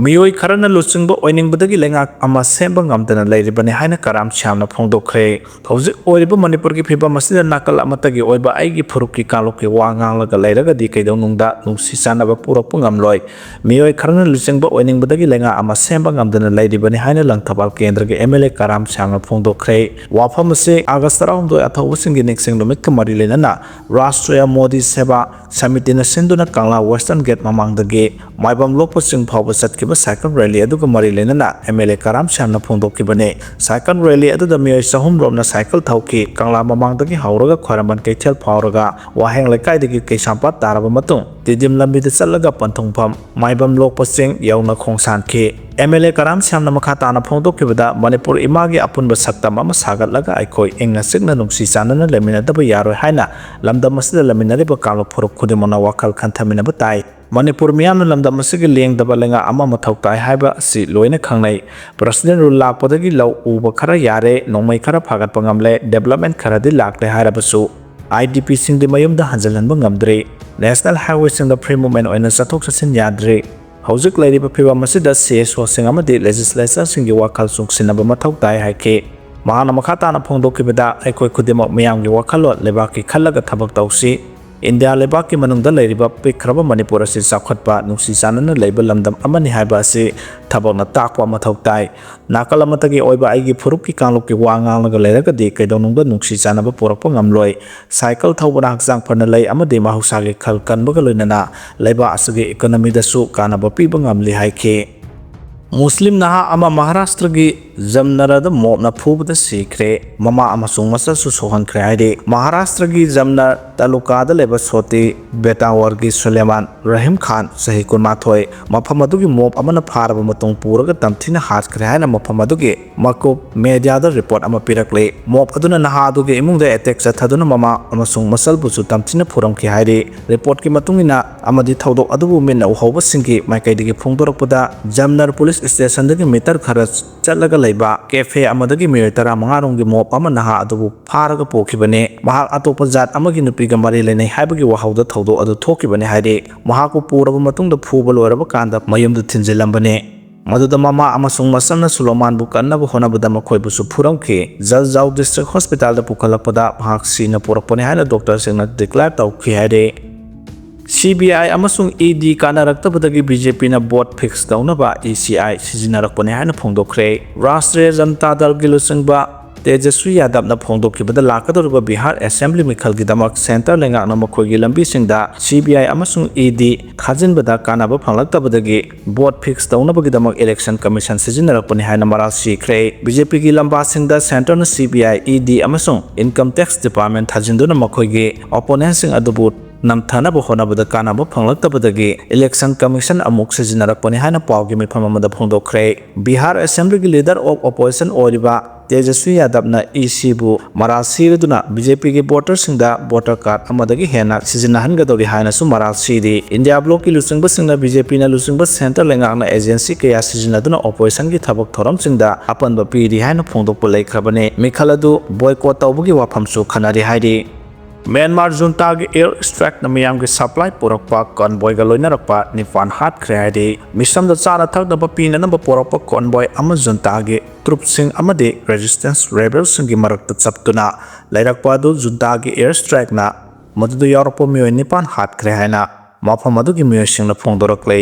ꯃꯤꯑꯣꯏ ꯈꯔꯅ ꯂꯨꯆꯤꯡꯕ ꯑꯣꯏꯅꯤꯡꯕꯗꯒꯤ ꯂꯩꯉꯥꯛ ꯑꯃ ꯁꯦꯝꯕ ꯉꯝꯗꯅ ꯂꯩꯔꯤꯕꯅꯤ ꯍꯥꯏꯅ ꯀꯔꯥꯝ ꯁ꯭ꯌꯥꯝꯅ ꯐꯣꯡꯗꯣꯛꯈ꯭ꯔꯦ꯫ ꯍꯧꯖꯤꯛ ꯑꯣꯏꯔꯤꯕ ꯃꯅꯤꯄꯨꯔꯒꯤ ꯐꯤꯕꯝ ꯑꯁꯤꯗ ꯅꯥꯀꯜ ꯑꯃꯠꯇꯒꯤ ꯑꯣꯏꯕ ꯑꯩꯒꯤ ꯐꯨꯔꯨꯞꯀꯤ ꯀꯥꯡꯂꯨꯞꯀꯤ ꯋꯥ ꯉꯥꯡꯂꯒ ꯂꯩꯔꯒꯗꯤ ꯀꯩꯗꯧꯅꯨꯡꯗ ꯅꯨꯡꯁꯤ ꯆꯥꯟꯅꯕ ꯄꯨꯔꯛꯄ ꯉꯝꯂꯣꯏ꯫ ꯃꯤꯑꯣꯏ ꯈꯔꯅ ꯂꯨꯆꯤꯡꯕ ꯑꯣꯏꯅꯤꯡꯕꯗꯒꯤ ꯂꯩꯉꯥꯛ ꯑꯃ ꯁꯦꯝꯕ ꯉꯝꯗꯅ ꯂꯩꯔꯤꯕꯅꯤ ꯍꯥꯏꯅ ꯂꯪꯊꯕꯥꯜ ꯀꯦꯟꯗ꯭ꯔꯒꯤ ꯑꯦꯝ ꯑꯦꯜ ꯑꯦ ꯀꯔꯥꯝ ꯁ꯭ꯌꯥꯝꯅ ꯐꯣꯡꯗꯣꯛꯈ꯭ꯔꯦ꯫ ꯋꯥꯐꯝ ꯑꯁꯤ ꯑꯥꯒꯁ ꯇꯔꯥꯍꯨꯝꯗꯣꯏ ꯑꯊꯧꯕꯁꯤꯡꯒꯤ ꯅꯤꯡꯁꯤꯡ ꯅꯨꯃꯤꯠꯀ ꯃꯔꯤ ꯂꯩꯅꯅ ꯔꯥꯁꯇ꯭ꯔꯤꯌꯥ ꯃꯣꯗꯤ ꯁꯦꯕꯥ ꯁꯃꯤꯇꯤꯅ ꯁꯤꯟꯗꯨꯅ ꯀꯪꯂꯥ ꯋꯦꯁꯇꯔꯟ ꯒꯦꯠ ꯃꯃꯥꯡꯗꯒꯤ ꯃꯥꯏꯕꯝ ꯂꯣꯛꯄ ꯆꯤꯡ ꯐꯥꯎꯕ ꯆꯠꯈꯤꯕ ꯁꯥꯏꯀꯜ ꯔꯦꯂꯤ ꯑꯗꯨꯒ ꯃꯔꯤ ꯂꯩꯅꯅ ꯑꯦꯝ ꯑꯦꯜ ꯑꯦ ꯀꯔꯥꯝ ꯁ꯭ꯌꯥꯝꯅ ꯐꯣꯡꯗꯣꯛꯈꯤꯕꯅꯤ꯫ ꯁꯥꯏꯀꯜ ꯔꯦꯂꯤ ꯑꯗꯨꯗ ꯃꯤꯑꯣꯏ ꯆꯍꯨꯝ ꯔꯣꯝꯅ ꯁꯥꯏꯀꯜ ꯊꯧꯈꯤ꯫ ꯀꯪꯂꯥ ꯃꯃꯥꯡꯗꯒꯤ ꯍꯧꯔꯒ ꯈ꯭ꯋꯥꯏꯔꯝꯕꯟ ꯀꯩꯊꯦꯜ ꯐꯥꯎꯔꯒ ꯋꯥꯍꯦꯡ ꯂꯩꯀꯥꯏꯗꯒꯤ ꯀꯩꯁꯥꯝꯄꯥꯠ ꯇꯥꯔꯕ ꯃꯇꯨꯡ ꯇꯤꯗꯤꯝ ꯂꯝꯕꯤꯗ ꯆꯠꯂꯒ ꯄꯟꯊꯨꯡꯐꯝ ꯃꯥꯏꯕꯝ ꯂꯣꯛꯄ ꯆꯤꯡ ꯌꯧꯅ ꯈꯣꯡꯁꯥꯟꯈꯤ꯫ ꯑꯦꯝ ꯑꯦꯜ ꯑꯦ ꯀꯔꯥꯝ ꯁ꯭ꯌꯥꯝꯅ ꯃꯈꯥ ꯇꯥꯅ ꯐꯣꯡꯗꯣꯛꯈꯤꯕꯗ, ꯃꯅꯤꯄꯨꯔ ꯏꯃꯥꯒꯤ ꯑꯄꯨꯟꯕ ꯁꯛꯇꯝ ꯑꯃ ꯁꯥꯒꯠꯂꯒ ꯑꯩꯈꯣꯏ ꯏꯪꯅ ꯆꯤꯛꯅ ꯅꯨꯡꯁꯤ ꯆꯥꯟꯅꯅ ꯂꯩꯃꯤꯟꯅꯗꯕ ꯌꯥꯔꯣꯏ ꯍꯥꯏꯅ ꯂꯝꯗꯝ ꯑꯁꯤꯗ ꯂꯩꯃꯤꯟꯅꯔꯤꯕ ꯀꯥꯡꯂꯨꯞ ꯐꯨꯔꯨꯞ ꯈꯨꯗꯤꯡꯃꯛꯅ ꯋꯥꯈꯜ ꯈꯟꯊꯃꯤꯟꯅꯕ ꯇꯥꯏ꯫ ꯃꯅꯤꯄꯨꯔ ꯃꯤꯌꯥꯝꯅ ꯂꯝꯗꯝ ꯑꯁꯤꯒꯤ ꯂꯦꯡꯗꯕ ꯂꯩꯉꯥꯛ ꯑꯃ ꯃꯊꯧ ꯇꯥꯏ ꯍꯥꯏꯕ ꯑꯁꯤ ꯂꯣꯏꯅ ꯈꯪꯅꯩ꯫ ꯄ꯭ꯔꯁꯤꯗꯦꯟ ꯔꯨꯜ ꯂꯥꯛꯄꯗꯒꯤ ꯂꯧ ꯎꯕ ꯈꯔ ꯌꯥꯔꯦ, ꯅꯣꯡꯃꯩ ꯈꯔ ꯐꯥꯒꯠꯄ ꯉꯝꯂꯦ, ꯗꯦꯕꯂꯞꯃꯦꯟ ꯈꯔꯗꯤ ꯂꯥꯛꯂꯦ ꯍꯥꯏꯔꯕꯁꯨ, ꯑꯥꯏ ꯗꯤ ꯄꯤꯁꯤꯡꯗꯤ ꯃꯌꯨꯝꯗ ꯍꯟꯖꯤꯜꯍꯟꯕ ꯉꯝꯗ꯭ꯔꯤ꯫ ꯅꯦꯁꯅꯦꯜ ꯍꯥꯏꯋꯦꯁꯤꯡꯗ ꯐ꯭ꯔꯤ ꯃꯨꯚꯃꯦꯟ ꯑꯣꯏꯅ ꯆꯠꯊꯣꯛ ꯆꯠꯁꯤꯟ ꯌꯥꯗ꯭ꯔꯤ꯫ ꯍꯧꯖꯤꯛ ꯂꯩꯔꯤꯕ ꯐꯤꯕꯝ ꯑꯁꯤꯗ ꯁꯤ ꯑꯦꯁ ꯑꯣꯁꯤꯡ ꯑꯃꯗꯤ ꯂꯦꯖꯤꯁꯂꯦꯆꯔꯁꯤꯡꯒꯤ ꯋꯥꯈꯜ ꯆꯨꯡꯁꯤꯟꯅꯕ ꯃꯊꯧ ꯇꯥꯏ ꯍꯥꯏꯈꯤ꯫ ꯃꯍꯥꯛꯅ ꯃꯈꯥ ꯇꯥꯅ ꯐꯣꯡꯗꯣꯛꯈꯤꯕꯗ, ꯑꯩꯈꯣꯏ ꯈꯨꯗꯤꯡꯃꯛ ꯃꯤꯌꯥꯝꯒꯤ ꯋꯥꯈꯜꯂꯣꯟ ꯂꯩꯕꯥꯛꯀꯤ ꯈꯜꯂꯒ ꯊꯕꯛ ꯇꯧꯁꯤ꯫ ꯏꯟꯗꯤꯌꯥ ꯂꯩꯕꯥꯛꯀꯤ ꯃꯅꯨꯡꯗ ꯂꯩꯔꯤꯕ ꯄꯤꯛꯈ꯭ꯔꯕ ꯃꯅꯤꯄꯨꯔ ꯑꯁꯤ ꯆꯥꯎꯈꯠꯄ, ꯅꯨꯡꯁꯤ ꯆꯥꯟꯅꯅ ꯂꯩꯕ ꯂꯝꯗꯝ ꯑꯃꯅꯤ ꯍꯥꯏꯕ ꯑꯁꯤ ꯊꯕꯛꯅ ꯇꯥꯛꯄ ꯃꯊꯧ ꯇꯥꯏ꯫ ꯅꯥꯀꯜ ꯑꯃꯠꯇꯒꯤ ꯑꯣꯏꯕ ꯑꯩꯒꯤ ꯐꯨꯔꯨꯞꯀꯤ ꯀꯥꯡꯂꯨꯞꯀꯤ ꯋꯥ ꯉꯥꯡꯂꯒ ꯂꯩꯔꯒꯗꯤ ꯀꯩꯗꯧꯅꯨꯡꯗ ꯅꯨꯡꯁꯤ ꯆꯥꯟꯅꯕ ꯄꯨꯔꯛꯄ ꯉꯝꯂꯣꯏ꯫ ꯁꯥꯏꯀꯜ ꯊꯧꯕꯅ ꯍꯛꯆꯥꯡ ꯐꯅ ꯂꯩ ꯑꯃꯗꯤ ꯃꯍꯧꯁꯥꯒꯤ ꯈꯜ ꯀꯟꯕꯒ ꯂꯣꯏꯅꯅ ꯂꯩꯕꯥꯛ ꯑꯁꯤꯒꯤ ꯏꯀꯣꯅꯣꯃꯤꯗꯁꯨ ꯀꯥꯟꯅꯕ ꯄꯤꯕ ꯉꯝꯂꯤ ꯍꯥꯏꯈꯤ꯫ ꯃꯨꯁꯂꯤꯝ ꯅꯍꯥ ꯑꯃ ꯃꯍꯥꯔꯥꯁꯇ꯭ꯔꯒꯤ ꯖꯝꯅꯔꯗ ꯃꯣꯞꯅ ꯐꯨꯕꯗ ꯁꯤꯈ꯭ꯔꯦ꯫ ꯃꯃꯥ ꯑꯃꯁꯨꯡ ꯃꯆꯜꯁꯨ ꯁꯣꯛꯍꯟꯈ꯭ꯔꯦ ꯍꯥꯏꯔꯤ꯫ ꯃꯍꯥꯔꯥꯁꯇ꯭ꯔꯒꯤ ꯖꯝꯅꯔ ꯇꯥꯂꯨꯀꯥꯗ ꯂꯩꯕ ꯁꯣꯇꯤ ꯕꯦꯇꯥꯋꯔꯒꯤ ꯁꯨꯂꯦꯃꯥꯟ ꯔꯍꯤꯝ ꯈꯥꯟ, ꯆꯍꯤ ꯀꯨꯟꯃꯥꯊꯣꯏ, ꯃꯐꯝ ꯑꯗꯨꯒꯤ ꯃꯣꯞ ꯑꯃꯅ ꯐꯥꯔꯕ ꯃꯇꯨꯡ ꯄꯨꯔꯒ ꯇꯝꯊꯤꯅ ꯍꯥꯠꯈ꯭ꯔꯦ ꯍꯥꯏꯅ ꯃꯐꯝ ꯑꯗꯨꯒꯤ ꯃꯀꯨꯞ ꯃꯦꯗꯤꯌꯥꯗ ꯔꯤꯄꯣꯔꯠ ꯑꯃ ꯄꯤꯔꯛꯂꯤ꯫ ꯃꯣꯞ ꯑꯗꯨꯅ ꯅꯍꯥ ꯑꯗꯨꯒꯤ ꯏꯃꯨꯡꯗ ꯑꯦꯇꯦꯛ ꯆꯠꯊꯗꯨꯅ ꯃꯃꯥ ꯑꯃꯁꯨꯡ ꯃꯆꯜꯕꯨꯁꯨ ꯇꯝꯊꯤꯅ ꯐꯨꯔꯝꯈꯤ ꯍꯥꯏꯔꯤ꯫ ꯔꯤꯄꯣꯔꯠꯀꯤ ꯃꯇꯨꯡ ꯏꯟꯅ ꯑꯃꯗꯤ ꯊꯧꯗꯣꯛ ꯑꯗꯨꯕꯨ ꯃꯤꯠꯅ ꯎꯍꯧꯕꯁꯤꯡꯒꯤ ꯃꯥꯏꯀꯩꯗꯒꯤ ꯐꯣꯡꯗꯣꯔꯛꯄꯗ, ꯖꯝꯅꯔ ꯄꯨꯂꯤꯁ ꯁ꯭ꯇꯦꯁꯟꯗꯒꯤ ꯃꯤꯇꯔ ꯈꯔ ꯆꯠꯂꯒ ꯂꯩꯕ ꯀꯦꯐꯦ ꯑꯃꯗꯒꯤ ꯃꯤꯑꯣꯏ ꯇꯔꯥꯃꯉꯥ ꯔꯣꯝꯒꯤ ꯃꯣꯞ ꯑꯃ ꯅꯍꯥ ꯑꯗꯨꯕꯨ ꯐꯥꯔꯒ ꯄꯨꯈꯤꯕꯅꯤ꯫ ꯃꯍꯥꯛ ꯑꯇꯣꯞꯄ ꯖꯥꯠ ꯑꯃꯒꯤ ꯅꯨꯄꯤꯒ ꯃꯔꯤ ꯂꯩꯅꯩ ꯍꯥꯏꯕꯒꯤ ꯋꯥꯍꯧꯗ ꯊꯧꯗꯣꯛ ꯑꯗꯨ ꯊꯣꯛꯈꯤꯕꯅꯤ ꯍꯥꯏꯔꯤ꯫ ꯃꯍꯥꯛꯄꯨ ꯄꯨꯔꯕ ꯃꯇꯨꯡꯗ ꯐꯨꯕ ꯂꯣꯏꯔꯕ ꯀꯥꯟꯗ ꯃꯌꯨꯝꯗ ꯊꯤꯟꯖꯤꯜꯂꯝꯕꯅꯤ꯫ ꯃꯗꯨꯗ ꯃꯃꯥ ꯑꯃꯁꯨꯡ ꯃꯆꯜꯅ ꯁꯨꯂꯣꯃꯥꯟꯕꯨ ꯀꯟꯅꯕ ꯍꯣꯠꯅꯕꯗ ꯃꯈꯣꯏꯕꯨꯁꯨ ꯐꯨꯔꯝꯈꯤ꯫ ꯖꯜꯖꯥꯎ ꯗꯤꯁꯇ꯭ꯔꯤꯛ ꯍꯣꯁꯄꯤꯇꯥꯜꯗ ꯄꯨꯈꯠꯂꯛꯄꯗ ꯃꯍꯥꯛ ꯁꯤꯅ ꯄꯨꯔꯛꯄꯅꯤ ꯍꯥꯏꯅ ꯗꯣꯛꯇꯔꯁꯤꯡꯅ ꯗꯤꯀ꯭ꯂꯦꯌꯔ ꯇꯧꯈꯤ ꯍꯥꯏꯔꯤ꯫ ꯁꯤ ꯕꯤ ꯑꯥꯏ ꯑꯃꯁꯨꯡ ꯏ ꯗꯤ ꯀꯥꯟꯅꯔꯛꯇꯕꯗꯒꯤ ꯕꯤ ꯖꯦ ꯄꯤꯅ ꯚꯣꯠ ꯐꯤꯛꯁ ꯇꯧꯅꯕ ꯏ ꯁꯤ ꯑꯥꯏ ꯁꯤꯖꯤꯟꯅꯔꯛꯄꯅꯤ ꯍꯥꯏꯅ ꯐꯣꯡꯗꯣꯛꯈ꯭ꯔꯦ꯫ ꯔꯥꯁꯇ꯭ꯔꯤꯌ ꯖꯟꯇꯥ ꯗꯜꯒꯤ ꯂꯨꯆꯤꯡꯕ ꯇꯦꯖꯁ꯭ꯋꯤ ꯌꯥꯗꯕꯅ ꯐꯣꯡꯗꯣꯛꯈꯤꯕꯗ ꯂꯥꯛꯀꯗꯧꯔꯤꯕ ꯕꯤꯍꯥꯔ ꯑꯦꯁꯦꯝꯕ꯭ꯂꯤ ꯃꯤꯈꯜꯒꯤꯗꯃꯛ ꯁꯦꯟꯇꯔ ꯂꯩꯉꯥꯛꯅ ꯃꯈꯣꯏꯒꯤ ꯂꯝꯕꯤꯁꯤꯡꯗ ꯁꯤ ꯕꯤ ꯑꯥꯏ ꯑꯃꯁꯨꯡ ꯏ ꯗꯤ ꯊꯥꯖꯤꯟꯕꯗ ꯀꯥꯟꯅꯕ ꯐꯪꯂꯛꯇꯕꯗꯒꯤ ꯚꯣꯠ ꯐꯤꯛꯁ ꯇꯧꯅꯕꯒꯤꯗꯃꯛ ꯏꯂꯦꯛꯁꯟ ꯀꯃꯤꯁꯟ ꯁꯤꯖꯤꯟꯅꯔꯛꯄꯅꯤ ꯍꯥꯏꯅ ꯃꯔꯥꯜ ꯁꯤꯈ꯭ꯔꯦ꯫ ꯕꯤ ꯖꯦ ꯄꯤꯒꯤ ꯂꯝꯕꯥꯁꯤꯡꯗ ꯁꯦꯟꯇꯔꯅ ꯁꯤ ꯕꯤ ꯑꯥꯏ, ꯏ ꯗꯤ ꯑꯃꯁꯨꯡ ꯏꯟꯀꯝ ꯇꯦꯛꯁ ꯗꯤꯄꯥꯔꯠꯃꯦꯟ ꯊꯥꯖꯤꯟꯗꯨꯅ ꯃꯈꯣꯏꯒꯤ ꯑꯣꯄꯣꯅꯦꯟꯁꯤꯡ ꯑꯗꯨꯕꯨ ꯅꯝꯊꯅꯕ ꯍꯣꯠꯅꯕꯗ ꯀꯥꯟꯅꯕ ꯐꯪꯂꯛꯇꯕꯗꯒꯤ ꯏꯂꯦꯛꯁꯟ ꯀꯃꯤꯁꯟ ꯑꯃꯨꯛ ꯁꯤꯖꯤꯟꯅꯔꯛꯄꯅꯤ ꯍꯥꯏꯅ ꯄꯥꯎꯒꯤ ꯃꯤꯐꯝ ꯑꯃꯗ ꯐꯣꯡꯗꯣꯛꯈ꯭ꯔꯦ꯫ ꯕꯤꯍꯥꯔ ꯑꯦꯁꯦꯝꯕ꯭ꯂꯤꯒꯤ ꯂꯤꯗꯔ ꯑꯣꯐ ꯑꯣꯄꯣꯖꯤꯁꯟ ꯑꯣꯏꯔꯤꯕ ꯇꯦꯖꯁ꯭ꯋꯤ ꯌꯥꯗꯕꯅ ꯏ ꯁꯤꯕꯨ ꯃꯔꯥꯜ ꯁꯤꯔꯗꯨꯅ ꯕꯤ ꯖꯦ ꯄꯤꯒꯤ ꯚꯣꯇꯔꯁꯤꯡꯗ ꯚꯣꯇꯔ ꯀꯥꯔꯗ ꯑꯃꯗꯒꯤ ꯍꯦꯟꯅ ꯁꯤꯖꯤꯟꯅꯍꯟꯒꯗꯧꯔꯤ ꯍꯥꯏꯅꯁꯨ ꯃꯔꯥꯜ ꯁꯤꯔꯤ꯫ ꯏꯟꯗꯤꯌꯥ ꯕ꯭ꯂꯣꯛꯀꯤ ꯂꯨꯆꯤꯡꯕꯁꯤꯡꯅ ꯕꯤ ꯖꯦ ꯄꯤꯅ ꯂꯨꯆꯤꯡꯕ ꯁꯦꯟꯇꯔ ꯂꯩꯉꯥꯛꯅ ꯑꯦꯖꯦꯟꯁꯤ ꯀꯌꯥ ꯁꯤꯖꯤꯟꯅꯗꯨꯅ ꯑꯣꯄꯣꯖꯤꯁꯟꯒꯤ ꯊꯕꯛ ꯊꯧꯔꯝꯁꯤꯡꯗ ꯑꯄꯟꯕ ꯄꯤꯔꯤ ꯍꯥꯏꯅ ꯐꯣꯡꯗꯣꯛꯄ ꯂꯩꯈ꯭ꯔꯕꯅꯤ꯫ ꯃꯤꯈꯜ ꯑꯗꯨ ꯕꯣꯏꯀꯣꯠ ꯇꯧꯕꯒꯤ ꯋꯥꯐꯝꯁꯨ ꯈꯟꯅꯔꯤ ꯍꯥꯏꯔꯤ꯫ ꯃ꯭ꯌꯥꯟꯃꯥꯔ ꯖꯨꯟꯇꯥꯒꯤ ꯑꯦꯌꯔ ꯁ꯭ꯇ꯭ꯔꯥꯏꯛꯅ ꯃꯤꯌꯥꯝꯒꯤ ꯁꯄ꯭ꯂꯥꯏ ꯄꯨꯔꯛꯄ ꯀꯟꯚꯣꯏꯒ ꯂꯣꯏꯅꯔꯛꯄ ꯅꯤꯄꯥꯟ ꯍꯥꯠꯈ꯭ꯔꯦ ꯍꯥꯏꯔꯤ꯫ ꯃꯤꯁꯝꯗ ꯆꯥꯅ ꯊꯛꯅꯕ ꯄꯤꯅꯅꯕ ꯄꯨꯔꯛꯄ ꯀꯣꯟꯚꯣꯏ ꯑꯃ ꯖꯨꯟꯇꯥꯒꯤ ꯇ꯭ꯔꯨꯞꯁꯤꯡ ꯑꯃꯗꯤ ꯔꯦꯖꯤꯁꯇꯦꯟꯁ ꯔꯦꯕꯦꯜꯁꯤꯡꯒꯤ ꯃꯔꯛꯇ ꯆꯞꯇꯨꯅ ꯂꯩꯔꯛꯄ ꯑꯗꯨ ꯖꯨꯟꯇꯥꯒꯤ ꯑꯦꯌꯔ ꯁ꯭ꯇ꯭ꯔꯥꯏꯛꯅ ꯃꯗꯨꯗ ꯌꯥꯎꯔꯛꯄ ꯃꯤꯑꯣꯏ ꯅꯤꯄꯥꯟ ꯍꯥꯠꯈ꯭ꯔꯦ ꯍꯥꯏꯅ ꯃꯐꯝ ꯑꯗꯨꯒꯤ ꯃꯤꯑꯣꯏꯁꯤꯡꯅ ꯐꯣꯡꯗꯣꯔꯛꯂꯤ꯫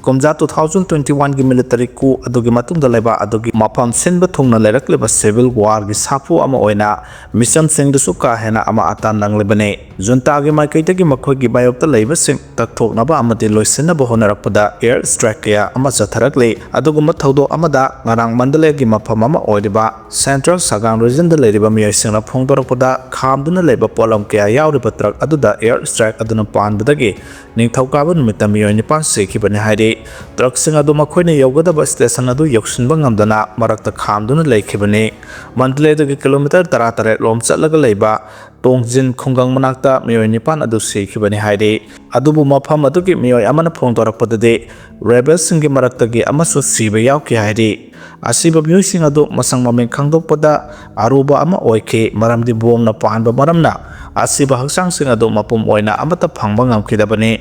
ꯀꯨꯝꯖꯥ two thousand twenty one ꯒꯤ military coup ꯑꯗꯨꯒꯤ ꯃꯇꯨꯡꯗ ꯂꯩꯕꯥꯛ ꯑꯗꯨꯒꯤ ꯃꯐꯝ ꯁꯤꯟꯕ ꯊꯨꯡꯅ ꯂꯩꯔꯛꯂꯤꯕ civil war ꯒꯤ ꯁꯥꯐꯨ ꯑꯃ ꯑꯣꯏꯅ mission ꯁꯤꯡꯗꯁꯨ ꯀꯥ ꯍꯦꯟꯅ ꯑꯃ ꯑꯇꯥ ꯅꯪꯂꯤꯕꯅꯤ꯫ Junta ꯒꯤ ꯃꯥꯏꯀꯩꯗꯒꯤ ꯃꯈꯣꯏꯒꯤ ꯃꯥꯌꯣꯛꯇ ꯂꯩꯕꯁꯤꯡ ꯇꯛꯊꯣꯛꯅꯕ ꯑꯃꯗꯤ ꯂꯣꯏꯁꯤꯟꯅꯕ ꯍꯣꯠꯅꯔꯛꯄꯗ air strike ꯀꯌꯥ ꯑꯃ ꯆꯠꯊꯔꯛꯂꯤ꯫ ꯑꯗꯨꯒꯨꯝꯕ ꯊꯧꯗꯣꯛ ꯑꯃꯗ ꯉꯔꯥꯡ Mandalay ꯒꯤ ꯃꯐꯝ ꯑꯃ ꯑꯣꯏꯔꯤꯕ Central Sagaing region ꯗ ꯂꯩꯔꯤꯕ ꯃꯤꯑꯣꯏꯁꯤꯡꯅ ꯐꯣꯡꯗꯣꯔꯛꯄꯗ, ꯈꯥꯝꯗꯨꯅ ꯂꯩꯕ ꯄꯣꯠꯂꯝ ꯀꯌꯥ ꯌꯥꯎꯔꯤꯕ truck ꯑꯗꯨꯗ air strike ꯑꯗꯨꯅ ꯄꯥꯟꯕꯗꯒꯤ ꯅꯤꯡꯊꯧꯀꯥꯕ ꯅꯨꯃꯤꯠꯇ ꯃꯤꯑꯣꯏ ꯅꯤꯄꯥꯟ ꯁꯤꯈꯤꯕꯅꯤ ꯍꯥꯏꯔꯤ꯫ Truck ꯁꯤꯡ ꯑꯗꯨ ꯃꯈꯣꯏꯅ ꯌꯧꯒꯗꯕ station ꯑꯗꯨ ꯌꯧꯁꯤꯟꯕ ꯉꯝꯗꯅ ꯃꯔꯛꯇ ꯈꯥꯝꯗꯨꯅ ꯂꯩꯈꯤꯕꯅꯤ꯫ Mandalay ꯗꯒꯤ kilometre ꯇꯔꯥꯇꯔꯦꯠ ꯂꯣꯝ ꯆꯠꯂꯒ ꯂꯩꯕ Tongjin ꯈꯨꯡꯒꯪ ꯃꯅꯥꯛꯇ ꯃꯤꯑꯣꯏ ꯅꯤꯄꯥꯟ ꯑꯗꯨ ꯁꯤꯈꯤꯕꯅꯤ ꯍꯥꯏꯔꯤ꯫ ꯑꯗꯨꯕꯨ ꯃꯐꯝ ꯑꯗꯨꯒꯤ ꯃꯤꯑꯣꯏ ꯑꯃꯅ ꯐꯣꯡꯗꯣꯔꯛꯄꯗꯗꯤ, rebel ꯁꯤꯡꯒꯤ ꯃꯔꯛꯇꯒꯤ ꯑꯃꯁꯨ ꯁꯤꯕ ꯌꯥꯎꯈꯤ ꯍꯥꯏꯔꯤ꯫ ꯑꯁꯤꯕ ꯃꯤꯑꯣꯏꯁꯤꯡ ꯑꯗꯨ ꯃꯁꯛ ꯃꯃꯤꯡ ꯈꯪꯗꯣꯛꯄꯗ ꯑꯔꯨꯕ ꯑꯃ ꯑꯣꯏꯈꯤ, ꯃꯔꯝꯗꯤ bomb ꯅ ꯄꯥꯟꯕ ꯃꯔꯝꯅ ꯑꯁꯤꯕ ꯍꯛꯆꯥꯡꯁꯤꯡ ꯑꯗꯨ ꯃꯄꯨꯝ ꯑꯣꯏꯅ ꯑꯃꯠꯇ ꯐꯪꯕ ꯉꯝꯈꯤꯗꯕꯅꯤ꯫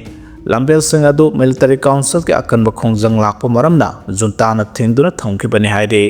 ꯂꯝꯕꯦꯜꯁꯤꯡ ꯑꯗꯨ military council ꯒꯤ ꯑꯀꯟꯕ ꯈꯣꯡꯖꯪ ꯂꯥꯛꯄ ꯃꯔꯝꯅ Junta ꯅ ꯊꯤꯡꯗꯨꯅ ꯊꯝꯈꯤꯕꯅꯤ ꯍꯥꯏꯔꯤ꯫